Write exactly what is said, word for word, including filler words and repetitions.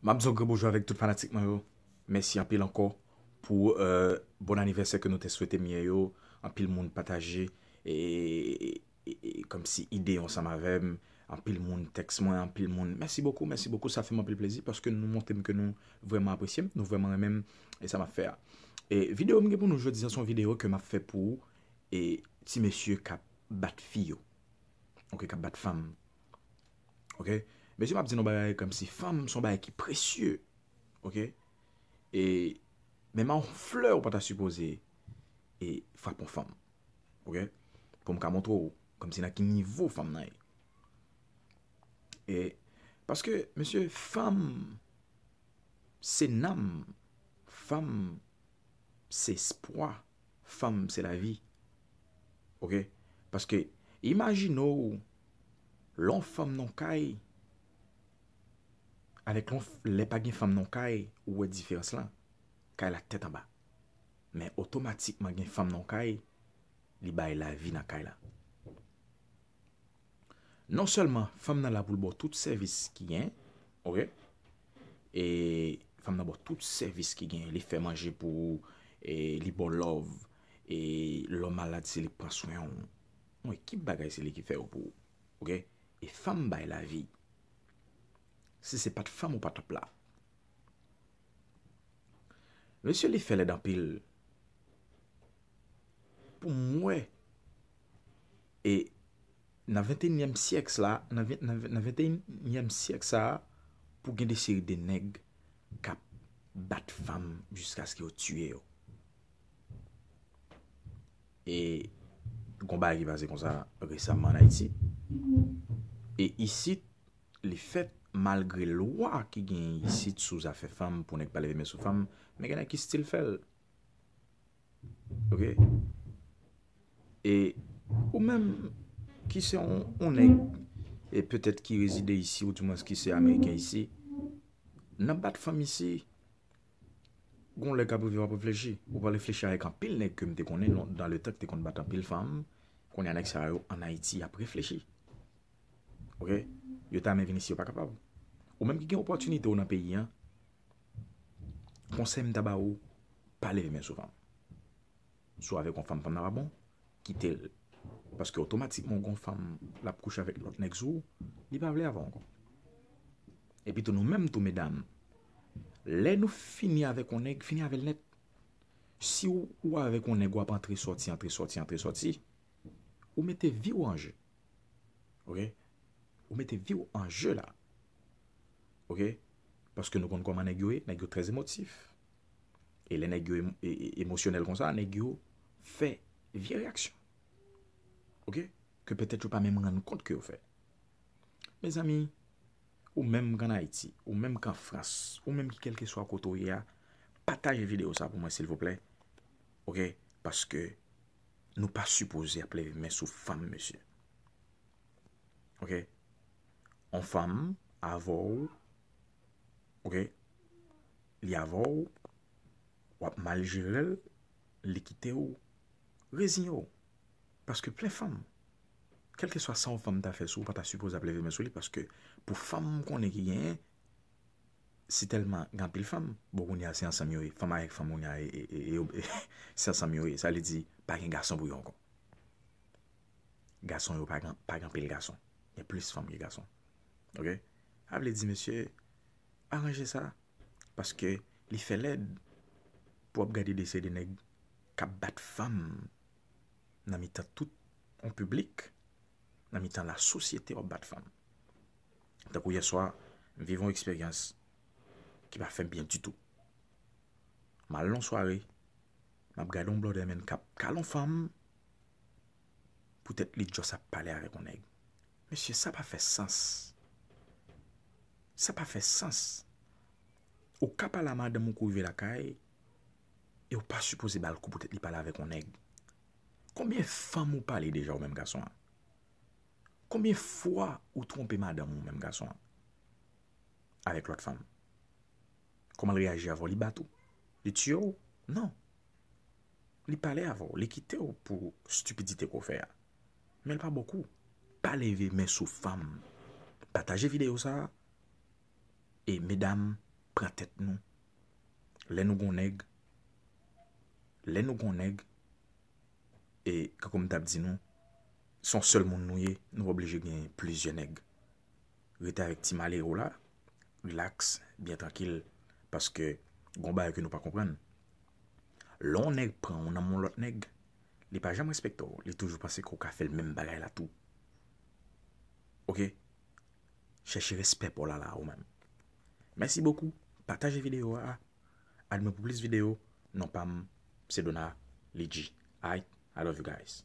M ap di yon gran bonjou avèk tout fanatik mwen yo. Mèsi anpil ankò pou euh, bon anivèsè ke nou te swete m yè yo. Anpil moun pataje e, e, e, e kòmsi ide yo ansanm avè m. Anpil moun tèks mwen, anpil moun. Mèsi bokou, mèsi bokou. Sa fè m anpil plezi paske nou montre m ke nou vrèman apresye m, nou vrèman renmen m e sa m ap fè a. E videyo m gen pou nou jodi a, se yon videyo ke m ap fè pou e, ti mesye k ap bat fi yo. Ok, k ap bat fanm. Ok? Mesye, m ap di nou bagay kòmsi fanm se yon bagay ki presye. Ok? E menm yon flè ou pa ta sipoze e frape yon fanm. Ok? Pou m ka montre w kòmsi nan ki nivo fanm nan ye. E paske, mesye, fanm se nanm, fanm se espwa, fanm se lavi. Ok? Paske, imajine w, lè yon fanm nan kay, avèk lè pa gen fanm nan kay, ou wè diferans lan. Kay la tèt anba. Men otomatikman gen fanm nan kay, li bay lavi nan kay la. Non sèlman fanm nan la pou l ba w tout sèvis ki gen, ok? E fanm nan ba w tout sèvis ki gen, li fè manje pou ou, e li ba w love, e lè w malad se li k pran swen w. Yon ekip bagay se li ki fè yo pou ou, ok? E fanm bay lavi. Si se pa t fanm ou pa t ap la. Mesye, li fè lèd anpil. Pou m wè, e nan venteyinyèm syèk la, nan ven- nan ven- nan venteyinyèm syèk sa a, pou gen de seri de nèg k ap bat fanm jiskaske yo tiye yo. E gon bagay ki pase konsa resaman an Ayiti. E isit, li fèt malgre lwa ki gen isit sou zafè fanm, pou nèg pa leve men sou fanm, men gen nèg ki still fè l. Ok? E ou menm ki se yon, yon nèg, e petèt ki rezide isi, ou dimwens ki se ameriken isi, nan bat fanm isi, gon lè k ap rive w ap reflechi. Ou pral reflechi avèk anpil nèg ke m te konnen nan le tan ki te konn bat anpil fanm. Kounye a nèg sa yo ann Ayiti y ap reflechi. Ok? Yo ta renmen vin isi, yo pa kapab. Ou menm ki gen opòtinite w nan peyi an, konsèy m ta ba ou, pa leve men sou fanm. Si w avèk yon fanm, fanm nan pa bon, kite l. Paske otomatikman w gen yon fanm, l ap kouche avèk lòt nèg sou ou, li pa vle avè w ankò. Epi tou nou menm tou medam, lè nou fini avèk yon nèg, fini avè l nèt. Si w, ou avèk yon nèg w ap antre sòti, antre sòti, antre sòti, ou mete vi w an je. Ok? Ou mete vi w an je la. Ok? Paske nou konn kòman nèg yo ye, nèg yo trè emotif. E lè nèg yo emo- e- e- emosyonèl konsa, nèg yo fè vye reyaksyon. Ok? Ke petèt yo pa menm rann kont ke yo fè. Mezanmi, ou menm k ann Ayiti, ou menm k an Frans, ou menm ki kèlkeswa kote w ye a, pataje videyo sa pou mwen silvouplè. Ok? Paske nou pa sipoze ap leve men sou fanm, mesye. Ok? Yon fanm avè w, ok? Li avè w, w ap mal jere l, li kite w, reziye w. Paske plen fanm, kèlkeswa sa yon fanm ta fè sou ou, pa ta sipoze ap leve men sou li, paske pou fanm m konnen ki genyen, si tèlman gen anpil fanm, bon, kounye a se ansanm yo ye, fanm avèk fanm kounye a, e, e, e, e, se ansanm yo ye, sa vle di pa gen gason pou yo ankò. Gason yo pa gen, pa gen anpil gason. Gen plis fanm ke gason. Ok? Sa vle di, mesye, aranje sa, paske li fè lèd pou w ap gade de seri de nèg k ap bat fanm nan mitan tout yon piblik, nan mitan lasosyete w ap bat fanm. Tankou yèswa, m viv yon eksperyans ki pa fè m byen ditou. M al nan yon sware, m ap gade yon blòdè menm k ap kale yon fanm, poutèt li just ap pale avèk yon nèg. Mesye, sa pa fè sans. Sa pa fè sans. Ou ka pale a madanm ou kou rive lakay, e ou pa sipoze ba l kou poutèt li pale avèk yon nèg. Konbyen fanm ou pale deja ou menm gason an? Konbyen fwa ou twonpe madanm ou menm gason an? Avèk lòt fanm. Kòman l reyaji avè w? Li bat ou? Li tiye w? Non. Li pale avè w, li kite w pou stipidite ke w fè a. Men l pa ba w kou. Pa leve men sou fanm. Pataje videyo sa a. E medam, pran tèt nou. Lè nou gon nèg, lè nou gon nèg, e kankou m t ap di nou, se yon sèl moun nou ye, nou pa oblije gen plizyè nèg. Rete avèk ti malere w la, rilaks, byen trankil, paske gon bagay ke nou pa konprann. Lè yon nèg pran w nan men yon lòt nèg, li pa janm respekte w, li toujou panse ke w ka fè l menm bagay la tou. Oke? Chèche respè pa w la la ou menm. Mèsi bokou, pataje videyo a, add mwen pou plis videyo, non pa m, se Dona Lidji. Alright, I love you guys.